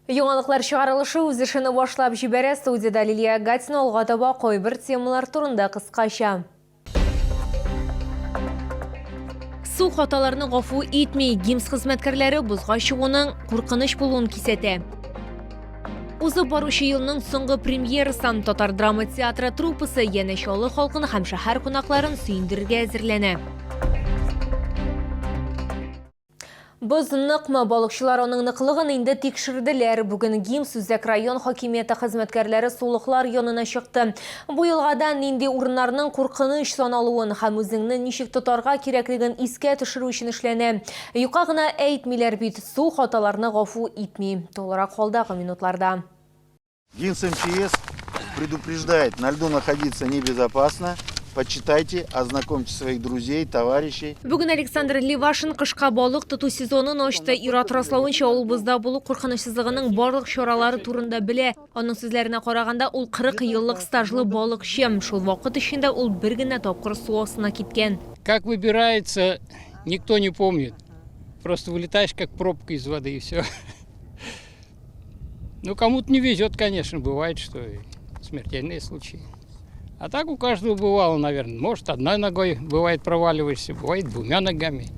Яңалыклар чыгарылышы үз эшен башлап җибәрә. Студиядә Лилия Гатина алга таба кайбер темалар турында кыскача. Су хаталарны гафу итми, ГИМС хезмәткәрләре бозга чыгуның куркыныч булуын кисәтә. Узып баручы елның соңгы премьерасы Татар драма театры труппасы янә Чаллы халкын һәм шәһәр кунакларын сөендерергә әзерләнә. Боз ныкмы? Балыкчылар аның ныклыгын инде тикшерделәр. Бүген ГИМС Үзәк район хакимияте хезмәткәрләре сулыклар янына чыкты. Бу елгада нинди урыннарның куркыныч саналуын һәм үзеңне ничек тотарга кирәклеген искә төшерү өчен эшләнә. Юкка гына әйтмиләр бит, су хаталарны гафу итми. Тулырак алдагы минутларда. ГИМС МЧС предупреждает, на льду находиться небезопасно. Почитайте, ознакомьте своих друзей, товарищей. Бүген Александр Левашин кышка балык тоту сезонын ачты. Ир-ат раславынча, ул бозда булу куркынычсызлыгының барлык чаралары турында белә. Аның сүзләренә караганда, ул 40 еллык стажлы балыкчы. Шул вакыт эчендә ул бер генә тапкыр су астына киткән. Как выбирается, никто не помнит. Просто вылетаешь, как пробка из воды, и все. Ну, кому-то не везет, конечно, бывает, что смертельные случаи. А так у каждого бывало, наверное. Может, одной ногой бывает проваливаешься, бывает двумя ногами.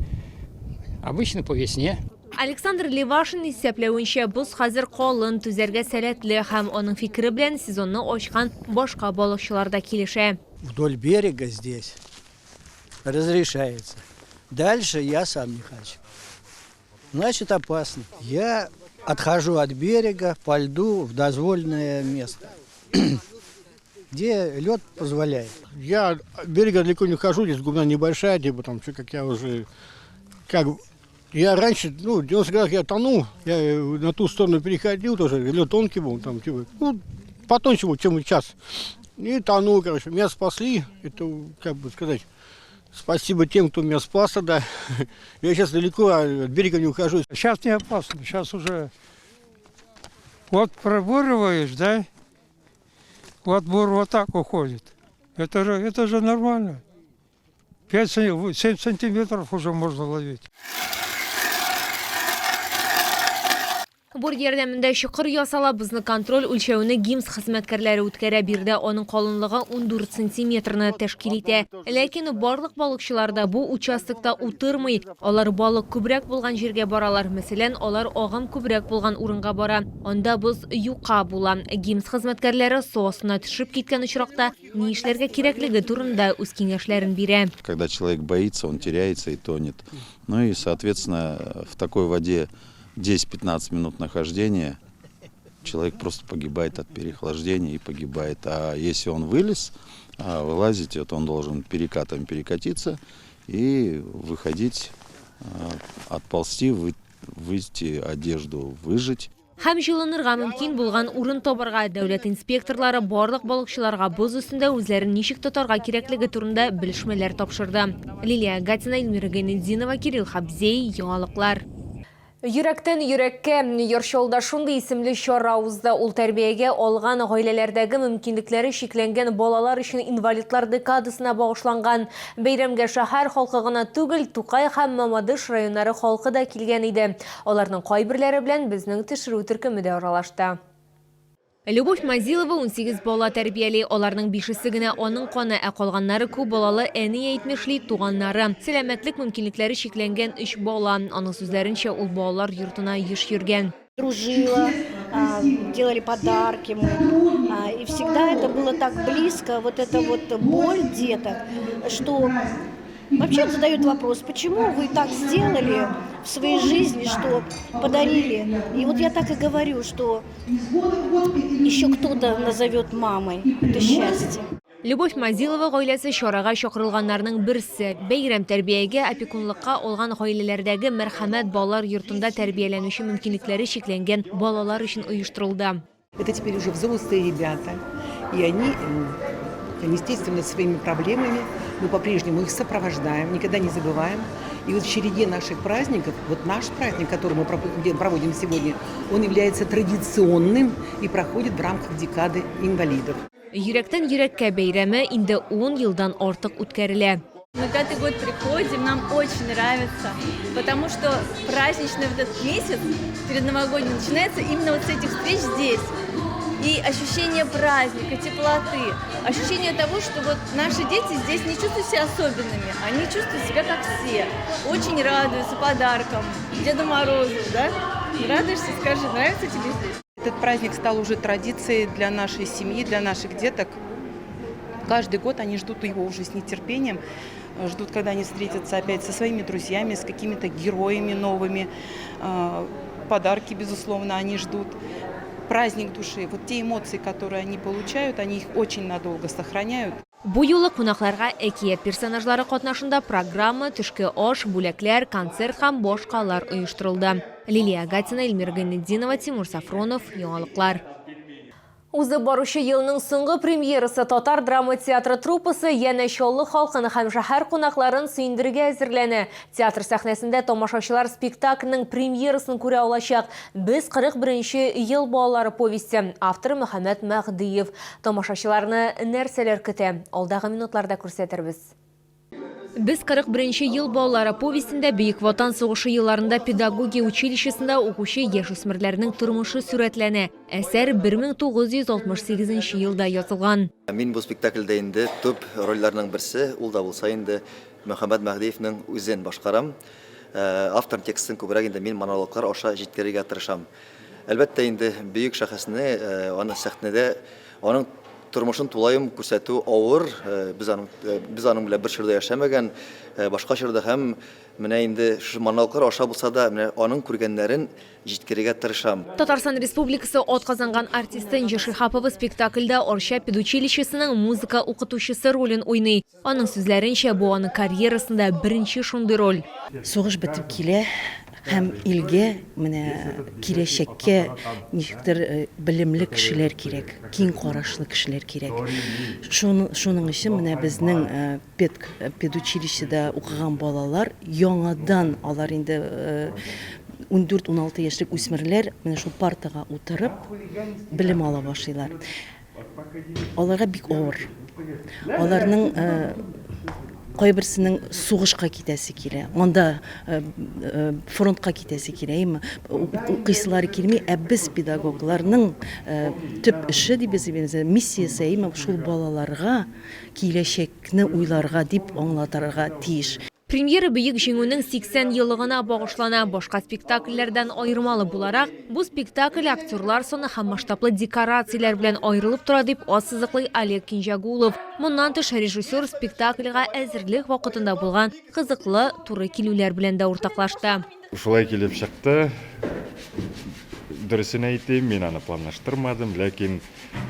Обычно по весне. Александр Левашин исәпләвенчә, боз хәзер калын, түзәргә сәләтле һәм аның фикере белән сезонны ачкан башка балыкчылар да килешә. Вдоль берега здесь разрешается. Дальше я сам не хочу. Значит, опасно. Я отхожу от берега по льду в дозволенное место, где лед позволяет. Я от берега далеко не хожу, здесь глубина небольшая, типа там, что как я уже, как я раньше, ну, в 90-х годах я тонул, я на ту сторону переходил тоже, лед тонкий был, там, типа, ну, потоньше был, чем сейчас. И тонул, короче, меня спасли, это, как бы сказать, спасибо тем, кто меня спас тогда. Я сейчас далеко от берега не ухожу. Сейчас не опасно, сейчас уже вот пробуриваешь, да, вот бур вот так уходит. Это же нормально. 5-7 сантиметров уже можно ловить. Бур ярдәмендә чокыр ясала, бозны контроль үлчәүне ГИМС хезмәткәрләре үткәрә. Биредә аның калынлыгы 14 сантиметрны тәшкил итә. Ләкин барлык балыкчылар да бу участокта утырмый. Алар балык күбрәк булган җиргә баралар. Мәсәлән, алар агым күбрәк булган урынга бара. Анда боз юка була. ГИМС хезмәткәрләре су астына төшеп киткән очракта ни эшләргә кирәклеге турында үз киңәшләрен бирә. Когда человек боится, он теряется и тонет. Ну и, соответственно, в такой воде 10-15 минут нахождения человек просто погибает от переохлаждения и погибает. А если он вылез, вылазить, вот он должен перекатом перекатиться и выходить, отползти, выйти, одежду выжать. Һәм җылынырга мөмкин булган урын табарга. Дәүләт инспекторлары барлык балыкчыларга боз өстендә үзләрен ничек тотарга кирәклеге турында белешмәләр тапшырды. Лилия Гатина, Эльмира Гайнетдинова, Кирилл Хабзей, Яңалыклар. Йөрәктән йөрәккә Яр Чаллыда шундый исемле чара узды. Ул тәрбиягә алган гаиләләрдәге мөмкинлекләре чикләнгән балалар өчен инвалидлар декадасына багышланган. Бәйрәмгә шәһәр халкы гына түгел, Тукай һәм Мамадыш районнары халкы да килгән иде. Аларның кайберләре белән безнең төшерү төркеме дә аралашты. Любовь Мазилова 18 бала тәрбияли. Аларның бишесе генә аның каны, ә калганнары күп балалы әни әйтмешли, туганнары. Сәламәтлек мөмкинлекләре чикләнгән өч бала. Аның сүзләренчә, ул балалар йортына еш йөргән. Дружила, делали подарки мы. И всегда это было так близко, вот эта вот боль деток, что вообще задают вопрос, почему вы так сделали в своей жизни, что подарили. И вот я так и говорю, что еще кто-то назовет мамой. Это счастье. Любовь Мазилова гаиләсе чарага чакырылганнарның берсе. Бәйрәм тәрбиягә, опекунлыкка алган гаиләләрдәге Мәрхәмәт балалар йортында тәрбияләнүче мөмкинлекләре чикләнгән балалар өчен оештырылды. Это теперь уже взрослые ребята, и они, естественно, своими проблемами, мы по-прежнему их сопровождаем, никогда не забываем. И вот в череде наших праздников, вот наш праздник, который мы проводим сегодня, он является традиционным и проходит в рамках декады инвалидов. Йөрәктән йөрәккә бәйрәме инде ун елдан артык үткәрелә. Мы пятый год приходим, нам очень нравится, потому что праздничный вот этот месяц перед новогодним начинается именно вот с этих встреч здесь. И ощущение праздника, теплоты, ощущение того, что вот наши дети здесь не чувствуют себя особенными, они чувствуют себя как все, очень радуются подаркам, Деду Морозу, да? Радуешься, скажи, нравится тебе здесь? Этот праздник стал уже традицией для нашей семьи, для наших деток. Каждый год они ждут его уже с нетерпением, ждут, когда они встретятся опять со своими друзьями, с какими-то героями новыми. Подарки, безусловно, они ждут. Праздник души, вот те эмоции, которые они получают, они их очень надолго сохраняют. Бу юлы кунакларга әкият персонажлары катнашында программа, төшке аш, бүләкләр, концерт һәм башкалар оештырылды. Лилия Гатина, Эльмира Гайнетдинова, Тимур Сафронов, Яңалыклар. Узып баручы елның соңгы премьерасы Татар драма театры труппасы янә Чаллы халкын һәм шәһәр кунакларын сөендерергә әзерләнә. Театр сәхнәсендә тамашачылар спектакльнең премьерасын күрә алачак. Без 41 нче ел балалары повесте, авторы Мөхәммәт Мәһдиев. Тамашачыларны нәрсәләр көтә? Алдагы минутларда күрсәтербез. Без 41 нче ел балалары повестендә Бөек Ватан сугышы елларында педагогия училищесында укучы яшүсмерләрнең тормышы сурәтләнә. Әсәр 1968 нче елда язылган. Мин бу спектакльдә инде төп рольләрнең берсе, ул да булса инде Мөхәммәт Мәһдиевнең үзен башкарам. Автор текстын күбрәк инде мин монологлар аша җиткерергә тырышам. Әлбәттә инде, бөек шәхесне, аны сәхнәдә, аның тормышын тулаем күрсәтү авыр. Без аның, без аның белән бер чорда яшәмәгән, башка чорда һәм менә инде шушы монологлар аша булса да, менә аның күргәннәрен җиткерергә тырышам. Татарстан Республикасы атказанган артисты Энҗе Шиһапова спектакльдә Арча педучилищесының музыка укытучысы ролен уйный. Аның сүзләренчә, бу аның карьерасында беренче шундый роль. Сугыш бетеп килә һәм илгә, менә киләчәккә ничектер белемле кешеләр кирәк, киң карашлы кешеләр кирәк. Шуның өчен менә безнең пед педучилищеда укыган балалар яңадан алар инде 14-16 яшьлек үсмерләр менә шул партага утырып белем ала башлыйлар. Аларга бик авыр. Аларның э, кайберсенең сугышка китәсе килә, анда э, э, фронтка китәсе килә, әйме? Укыйсылары килми, ә без педагогларның төп эше дип без миссиясе, әйме, шул балаларга киләчәкне уйларга дип аңлатырга тиеш. Премьера Бөек Җиңүнең 80 еллыгына багышлана. Башка спектакльләрдән аермалы буларак, бу спектакль актерлар саны һәм масштаблы декорацияләр белән аерылып тора, дип ассызыклый Олег Кинҗәгулов. Моннан тыш, режиссер спектакльгә әзерлек вакытында булган кызыклы туры килүләр белән дә уртаклашты. Шулай килеп чыкты. Дөресен әйтим, мин аны планлаштырмадым, ләкин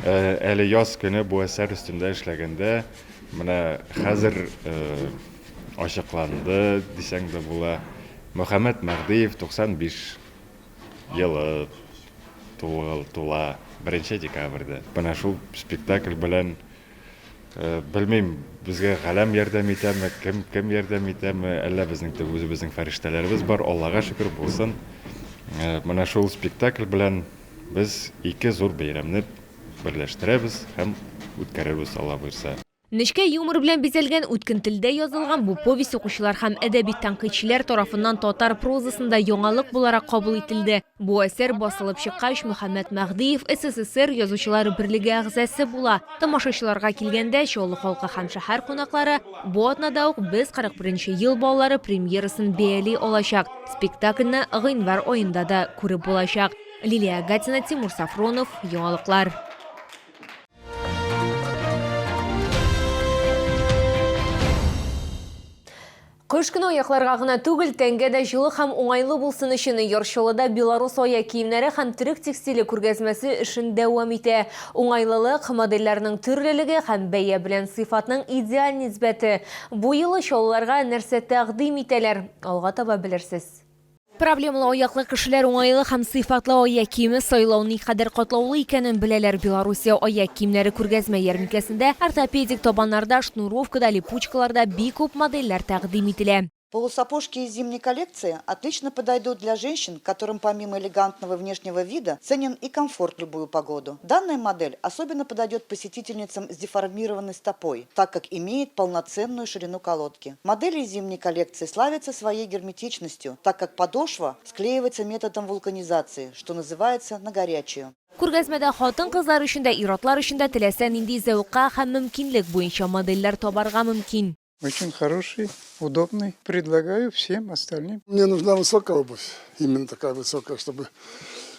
әле яз көне бу әсәр өстендә эшләгәндә, менә хәзер ачыкланды дисәң дә була. Мөхәммәт Мәһдиев 95 елы тула, беренче декабрьдә. Менә шул спектакль белән, белмим, безгә галәм ярдәм итәме, кем, кем ярдәм итәме, әллә безнең теге үзебезнең фәрештәләребез бар, Аллага шөкер булсын. Менә шул спектакль белән без ике зур бәйрәмне берләштерәбез һәм үткәрербез, Алла боерса. Нечкә юмор белән бизәлгән, үткен телдә язылган бу повесть укучылар һәм әдәби тәнкыйтьчеләр тарафыннан татар прозасында яңалык буларак кабул ителде. Бу әсәр басылып чыккач, Мөхәммәт Мәһдиев СССР Язучылар берлеге әгъзасы була. Тамашачыларга килгәндә, Чаллы халкы һәм шәһәр кунаклары бу атнада ук Без 41 нче ел балалары премьерасын бәяли алачак. Спектакльне гыйнвар аенда да күреп булачак. Лилия Гатина, Тимур Сафронов, Яңалыклар. Кыш көне аякларга гына түгел, тәнгә дә җылы һәм уңайлы булсын өчен Яр Чаллыда Беларус аяк киемнәре һәм төрек текстиле күргәзмәсе эшен дәвам итә. Уңайлылык, модельләрнең төрлелеге һәм бәя белән сыйфатның идеаль нисбәте. Бу юлы чаллыларга нәрсә тәкъдим итәләр, алга таба белерсез. Проблемалы аяклы кешеләр уңайлы һәм сыйфатлы аяк киеме сайлау никадәр катлаулы икәнен беләләр. Белоруссия аяк киемнәре күргәзмә ярминкәсендә ортопедик табаннарда, шнуровкада, липучкаларда бик күп модельләр тәкъдим ителә. Полусапожки из зимней коллекции отлично подойдут для женщин, которым помимо элегантного внешнего вида ценен и комфорт в любую погоду. Данная модель особенно подойдет посетительницам с деформированной стопой, так как имеет полноценную ширину колодки. Модели из зимней коллекции славятся своей герметичностью, так как подошва склеивается методом вулканизации, что называется на горячую. Күргәзмәдә хатын-кызлар өчен дә, ир-атлар өчен дә теләсә нинди зәвыкка һәм мөмкинлек буенча модельләр табарга мөмкин. Очень хороший, удобный. Предлагаю всем остальным. Мне нужна высокая обувь, именно такая высокая, чтобы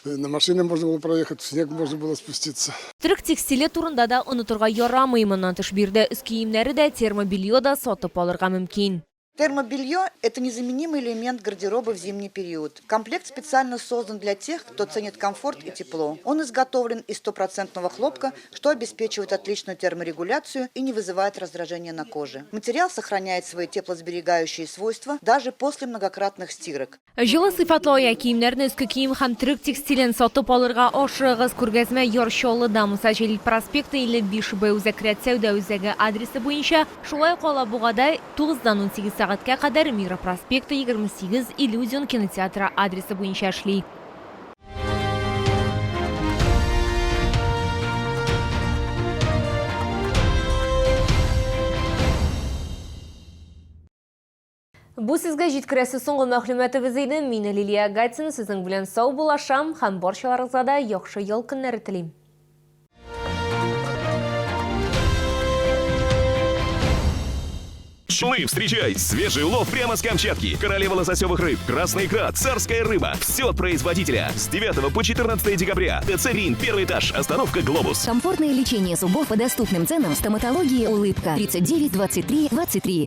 на машине можно было проехать, в снег можно было спуститься. Төрек текстиле турында да онытырга ярамый. Моннан тыш биредә өс киемнәре дә, термобелье да сатып алырга мөмкин. Термобелье – это незаменимый элемент гардероба в зимний период. Комплект специально создан для тех, кто ценит комфорт и тепло. Он изготовлен из стопроцентного хлопка, что обеспечивает отличную терморегуляцию и не вызывает раздражения на коже. Материал сохраняет свои теплосберегающие свойства даже после многократных стирок. Җылы сыйфатлы аяк киемнәрне, өске кием һәм төрек текстилен сатып алырга ашыгыгыз. Күргәзмә Яр Чаллыда Муса Җәлил проспекты 55 Б Үзәк рәт сәүдә үзәге адресы буенча, шулай ук Алабугада 9-дан 18 сәгатькә кадәр Мира проспекты 28 Иллюзион кинотеатры адресы буенча эшли. Бу сезгә җиткерәсе соңгы мәгълүматыбыз иде. Мин Лилия Гатина сезнең белән саубуллашам һәм барчаларыгызга да яхшы ял көннәре телим. Пчелы, встречай! Свежий улов прямо с Камчатки. Королева лососевых рыб, красная икра, царская рыба. Все от производителя. С 9 по 14 декабря. ТЦ «Рин», первый этаж, остановка «Глобус». Комфортное лечение зубов по доступным ценам в стоматологии «Улыбка». 39 23 23.